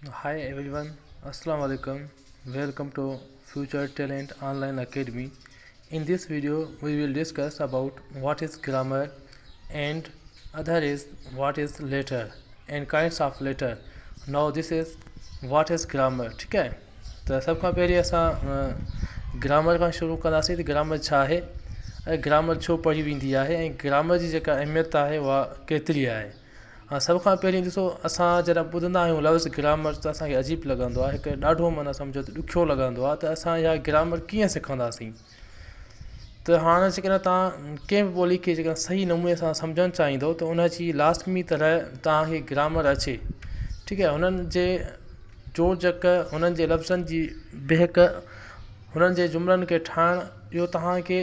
Hi everyone, Assalamu alaikum. Welcome to Future Talent Online Academy. In this video, we will discuss about what is grammar and other is what is letter and kinds of letter. Now this is what is grammar. ठीक आहे त सभ खां पहिरीं असां grammar खां शुरू कंदासीं त ग्रामर छा आहे ऐं ग्रामर छो पढ़ी वेंदी आहे ऐं ग्रामर जी जेका अहमियत आहे उहा केतिरी आहे। ها سڀ کان پهرين ڏسو اسان جڏهن ٻڌندا آهيون لفظ گرامر ته اسان کي عجيب لڳندو آهي هڪ ڏاڍو معنيٰ سمجهو ته ڏکيو لڳندو آهي ته اسان اها گرامر ڪيئن سکنداسين ته هاڻي جيڪڏهن توهان ڪنهن به ٻولي کي جيڪڏهن صحيح نموني سان سمجهڻ چاهيندو ته ان جي لازمي طرح توهان کي گرامر اچي ٺيڪ آهي هنن جي جوڙجڪ هنن جي لفظن جي بيهڪ هنن جي جملن کي ٺاهڻ اهو توهان کي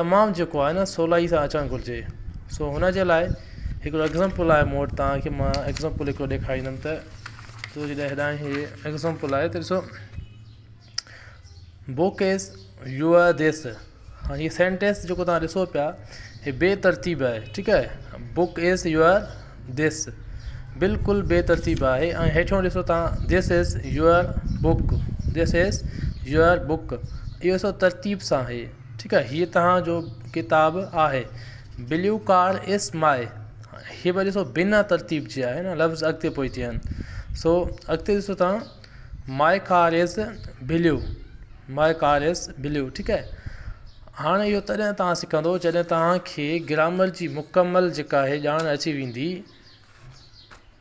تمام جيڪو آهي نه سولائي سان اچڻ گهرجي سو هن جي لاء هڪڙو ايگزامپل آهي مون وٽ توهان کي مان ايگزامپل هڪڙو ڏيکاريندم ته تو جڏهن هيڏانهن هي ايگزامپل آهي ته ڏسو بوڪ از your دس هاڻي هي سينٽينس جيڪو توهان ڏسو پيا هي بي ترتيب آهي ٺيڪ آهي بوڪ از your دس بلڪل بي ترتيب آهي ۽ هيٺيون ڏسو توهان this is your book this is your book اهو سو ترتيب سان آهي ٺيڪ آهي هي توهان جو ڪتاب آهي بليو ڪار از ماء هي به ڏسو بنا ترتيب جي آهي نه لفظ اڳتي پوئتي آهن سو اڳتي ڏسو توهان my car is blue my car is blue ٺيڪ آهي هاڻي اهو تڏهن توهان سکندو جڏهن توهان کي گرامر جي مڪمل جيڪا آهي ڄاڻ اچي ويندي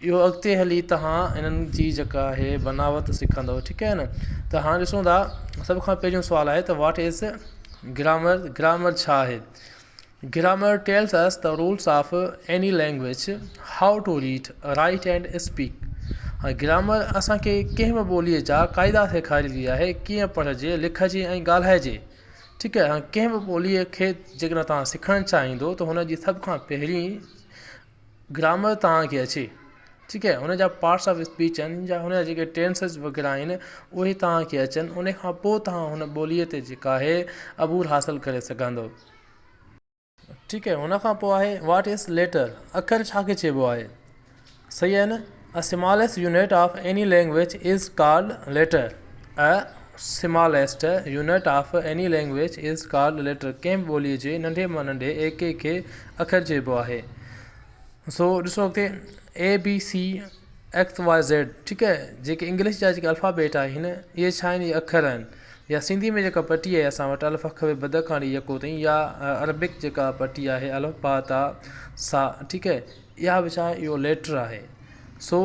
اهو اڳتي هلي توهان انهن جي جيڪا آهي بناوت سکندؤ ٺيڪ آهي نه ته هاڻي ڏسون ٿا سڀ کان پهريون سوال آهي ته what is grammar grammar ڇا آهي grammar tells us the rules of any language how to read write and speak هاڻي گرامر اسانکي ڪنهن به ٻوليء جا قاعدا سيکاريندي آهي ڪيئن پڙهجي لکجي ۽ ڳالهائجي ٺيڪ آهي هاڻي ڪنهن به ٻوليء کي جيڪڏهن توهان سکڻ چاهيندو ته هن جي سڀ کان پهرين گرامر توهان کي اچي ٺيڪ آهي هن جا پارٽس آف اسپيچ آهن يا هن جا جيڪي ٽينسز وغيره آهن اهي توهان کي اچن ان کان پوءِ توهان هن ٻوليء تي جيڪا آهي عبور حاصل ڪري سگهندو. ٺيڪ آهي هن کان پوءِ آهي what is letter اکر ڇا کي چئبو آهي صحيح آهي نه a smallest unit of any language is called letter a smallest unit of any language is called letter ڪنهن به ٻوليء جي ننڍي مان ننڍي ايڪي کي اکر چئبو آهي. سو ڏسو اڳتي A B C X Y Z ٺيڪ آهي جيڪي انگلش جا جيڪي الفابيٽ آهن اهي ڇا آهن اهي اکر آهن يا سنڌي ۾ جيڪا پٽي آهي اسان وٽ الف کان ب کان وٺي يڪو تائين يا عربڪ جيڪا پٽي آهي الف با تا ثا ٺيڪ آهي اها به ڇا آهي اهو ليٽر آهي سو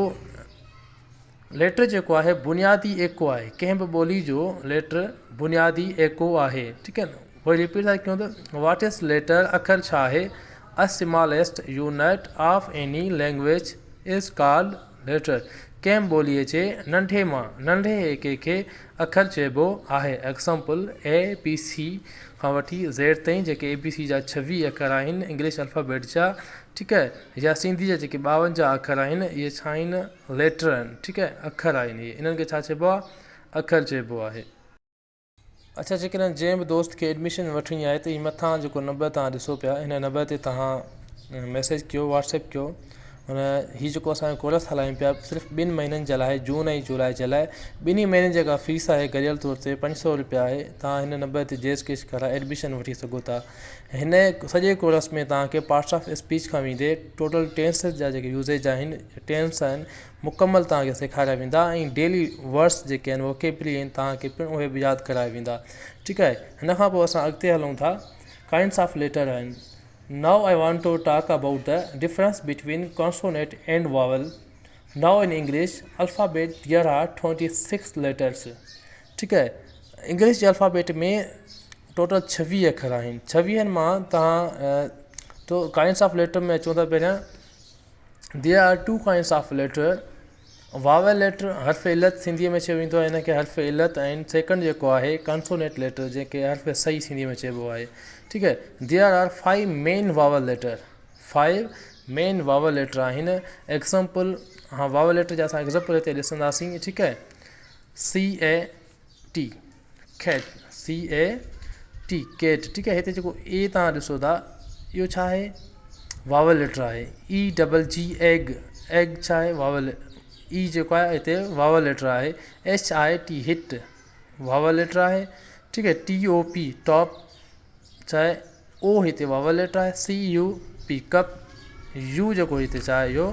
ليٽر جيڪو آهي بنيادي ايڪو آهي ڪنهن به ٻولي جو ليٽر بنيادي ايڪو آهي ٺيڪ آهي نه وري رپيٽ ٿا ڪيون ته what is letter اکر ڇا آهي a smallest unit of any language is called letter ڪنهن به ٻولي جي ننڍي مان ننڍي ايڪي کي اکر چئبو آهي ايگزامپل اي بي سي کان وٺي زيڊ تائين جيڪي اي بي سي جا 26 اکر آهن انگلش الفابيٽ جا ٺيڪ آهي يا سنڌي جا جيڪي 52 اکر آهن اهي ڇا آهن ليٽر آهن ٺيڪ آهي اکر آهن اهي انهن کي ڇا چئبو آهي اکر چئبو آهي. اڇا جيڪڏهن جنهن به دوست کي ايڊميشن وٺڻي آهي ته هي مٿان جيڪو نمبر توهان ڏسو پيا هن نمبر تي توهان ميسيج ڪيو واٽس ايپ ڪيو هن هي جيڪو اسان جو ڪورس هلايون پيا صرف ٻن مهينن جي لاء جون ۽ جولاء جي لاء ٻنهي مهينن جي جيڪا فيس آهي گڏيل طور تي 500 روپيا آهي توهان هن نمبر تي جيز ڪيش ڪرائي ايڊميشن وٺي سگهو ٿا هن سڄي ڪورس ۾ توهان کي پارٽس آف اسپيچ کان ويندي ٽوٽل ٽينسز جا جيڪي يوزيج آهن ٽينس آهن مڪمل توهان کي سيکاريا ويندا ۽ ڊيلي ورڊس جيڪي آهن ووڪيبلري آهن توهان کي پڻ اهي به ياد ڪرايا ويندا ٺيڪ آهي هن کان پوء اسان اڳتي هلون ٿا ڪائنڊس آف ليٽر آهن now I want to talk about the difference between consonant and vowel now in English alphabet there are 26 letters ٺيڪ آهي انگلش جي الفابيٽ ۾ ٽوٽل 26 اکر آهن ڇويهن مان توهان تو ڪائنڊس آف ليٽر ۾ اچون ٿا پهريان there are two kinds of letter vowel letter حرف علت سنڌيء ۾ چيو ويندو آهي هن کي حرف علت ۽ سيڪنڊ جيڪو آهي ڪانسونيٽ ليٽر جنهن کي حرف صحيح سنڌيء ۾ چئبو آهي ٺيڪ آهي there are five main vowel letter five main vowel letter آهن ايگزامپل ها واول ليٽر جا اسان ايگزامپل هتي ڏسنداسين ٺيڪ آهي C A T cat C A T cat ٺيڪ آهي هتي جيڪو اي توهان ڏسو ٿا اهو ڇا آهي واول ليٽر آهي E double G egg egg ڇا آهي واول اي جيڪو آهي هتي واول ليٽر آهي، H I T hit vowel letter آهي، ٺيڪ آهي، ٽي او پي ٽاپ ڇا آهي او هتي واول ليٽر آهي، سي يو پي ڪپ، يو جيڪو هتي ڇا آهي اهو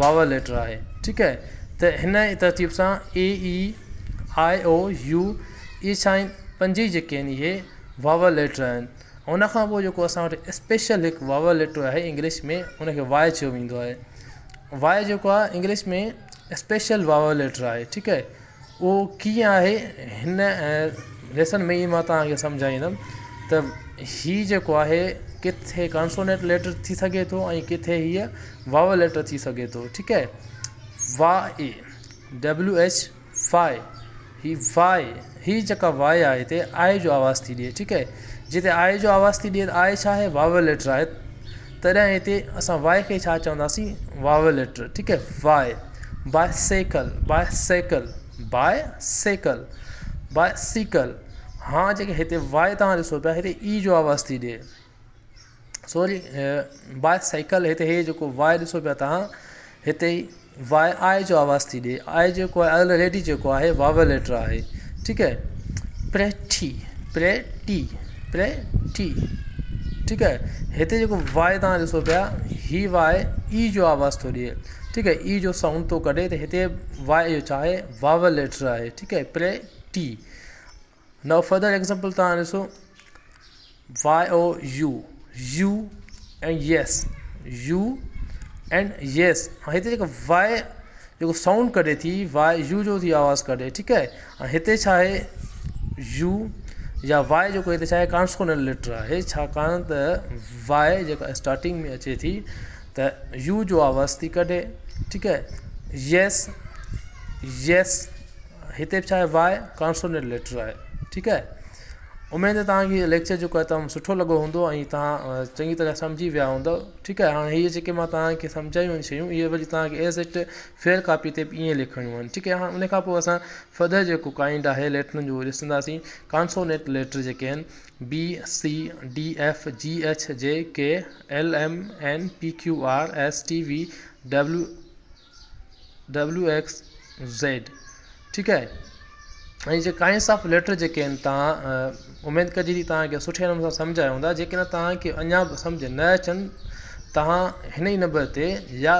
واول ليٽر آهي، ٺيڪ آهي ته هن ئي ترتيب سان اي اي آء او يو اهي ڇا آهن پنج ئي جيڪي آهن اهي واول ليٽر آهن. ان کان پوء جيڪو اسان وٽ اسپيشل هڪ واول ليٽر آهي انگلش ۾ ان کي واء چيو ويندو آهي. واء جيڪو آهي انگلش ۾ اسپيشل واول ليٽر آهي، ٺيڪ آهي. اهو ڪيئن آهي هن ليسن ۾ ئي مان توهان کي سمجهائيندم ته هي جيڪو آهي ڪٿي ڪانسونينٽ ليٽر ٿي سگهي ٿو ۽ ڪٿي هيء واول ليٽر ٿي سگهي ٿو، ٺيڪ آهي. واء ڊبليو ايڇ واء، هي واء، هي جيڪا واء آهي هتي آء جو آواز ٿي ڏئي، ٺيڪ آهي. جتي آء جو آواز ٿي ڏئي ته آء ڇا آهي واول ليٽر آهي، تڏهن هتي اسان واء کي ڇا چونداسين واول ليٽر، ٺيڪ آهي. واء، بائسيڪل، بائسيڪل، بائسيڪل، بائسيڪل. ها جيڪي هتي واء توهان ڏسو پيا هتي اي جو آواز ٿي ڏئي، سوري باء سائيڪل، هتي هي جيڪو واء ڏسو پيا توهان هتي واء آء جو آواز ٿي ڏئي، آء جيڪو آهي آلريڊي جيڪو آهي واول ليٽر آهي، ٺيڪ آهي. پريٺي، پريٽي، پريٽي، ٺيڪ آهي. هتي جيڪو واء توهان ڏسو پيا هي واء اي جو آواز ٿو ڏئي، ٺيڪ آهي، اي جو سائونڊ ٿو ڪڍي ته هتي واء جو ڇا آهي واول ليٽر آهي، ٺيڪ آهي، پريٽي. نائو فردر ايگزامپل توهان ڏسو Y O U, you and yes, you and yes. هاڻي هتي جيڪو واء جيڪو سائونڊ ڪڍي ٿي واء يو جو ٿي آواز ڪڍي، ٺيڪ آهي. ۽ هتي ڇا آهي يو يا واء جيڪو هتي ڇا آهي ڪانسوننٽ ليٽر آهي، ڇاڪاڻ ته واء جيڪا اسٽارٽنگ ۾ اچي ٿي ته يو جو آواز ٿي ڪڍي، ٺيڪ آهي. يس، يس، هتي به ڇا آهي واء ڪانسوننٽ ليٽر آهي، ٺيڪ آهي. اميد ته توهان کي هي ليڪچر جيڪو آهي تمام سٺو لڳو هوندو ۽ توهان چڱي طرح سمجهي ويا هوندؤ، ٺيڪ آهي. هاڻي هي جيڪي مان توهان کي سمجهايون آهن شيون اهي وري توهان کي ايز it fair copy تي به ائين لکڻيون آهن، ٺيڪ آهي. هاڻي ان کان پوء اسان فردر جيڪو ڪائنڊ آهي ليٽرن جو اهو ڏسنداسين. ڪانسوننٽ ليٽر جيڪي آهن B C D F G H J K L M N P Q R S T V W W X Z, ٺيڪ آهي. ۽ جي ڪائنڊس آف ليٽر جيڪي آهن توهان اميد ڪجي ٿي توهان کي سٺي نموني سان سمجهه آيا هوندا، جيڪڏهن توهان کي اڃا به سمجهه نه اچن توهان هن ئي نمبر تي يا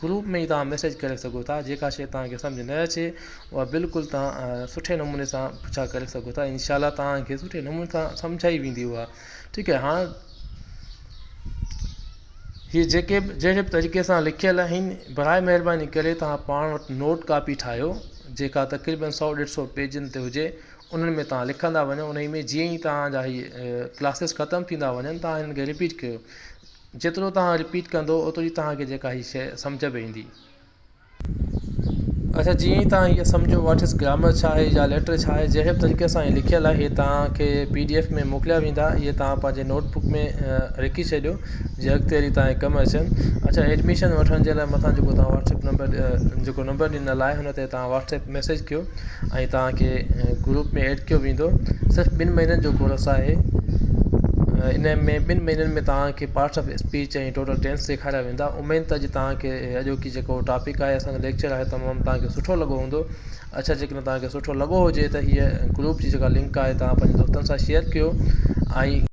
گروپ ۾ ئي توهان ميسيج ڪري سگهو ٿا، جيڪا شي توهان کي سمجهه نه اچي اها بلڪل توهان سٺي نموني سان پڇا ڪري سگهو ٿا، انشاء الله توهان کي سٺي نموني سان سمجهائي ويندي اها، ٺيڪ آهي. هاڻ هي جيڪي به جهڙي به طريقي سان لکيل آهن براء مهرباني ڪري توهان پاڻ وٽ نوٽ ڪاپي ٺاهيو جيڪا تقريبن سو ڏيڍ سو پيجن تي هجي انهن ۾ توهان لکندا وڃو انهي ۾ جيئن ئي توهان جا هي ڪلاسز ختم ٿيندا وڃن توهان هنن کي رپيٽ ڪيو جيترو توهان رپيٽ ڪندو اوتري توهان کي جيڪا هي شيء سمجهه ۾ ايندي. اڇا جيئن ئي توهان هيء سمجهو واٽ از گرامر ڇا آهي يا ليٽر ڇا آهي جهڙي به طريقي سان هي لکيل آهي هي توهان کي پي ڊي ايف ۾ موڪليا ويندا اهي توهان پنهنجي نوٽ بڪ ۾ لکي ڇڏيو جي اڳتي هلي توهان کي ڪم اچن. اڇا ايڊميشن وٺڻ جي لاء مٿان جيڪو توهان واٽس ايپ نمبر جيڪو نمبر ڏنل آهي هن تي توهان واٽس ايپ ميسيج ڪيو ۽ توهان کي گروپ ۾ ايڊ ڪيو ويندو. صرف ٻن مهينن جو ڪورس آهي ان ۾ ٻن مهينن ۾ توهان کي parts of speech ۽ total tense سيکاريا ويندا. اميد ته اڄ توهان کي اڄوڪي جيڪو ٽاپڪ آهي اسان جو ليڪچر آهي تمام توهان کي سٺو لڳو هوندو. اڇا جيڪڏهن توهان کي سٺو لڳو هجي ته هيء گروپ جي جيڪا لنڪ آهي توهان پنهنجي دوستن سان شيئر ڪيو ۽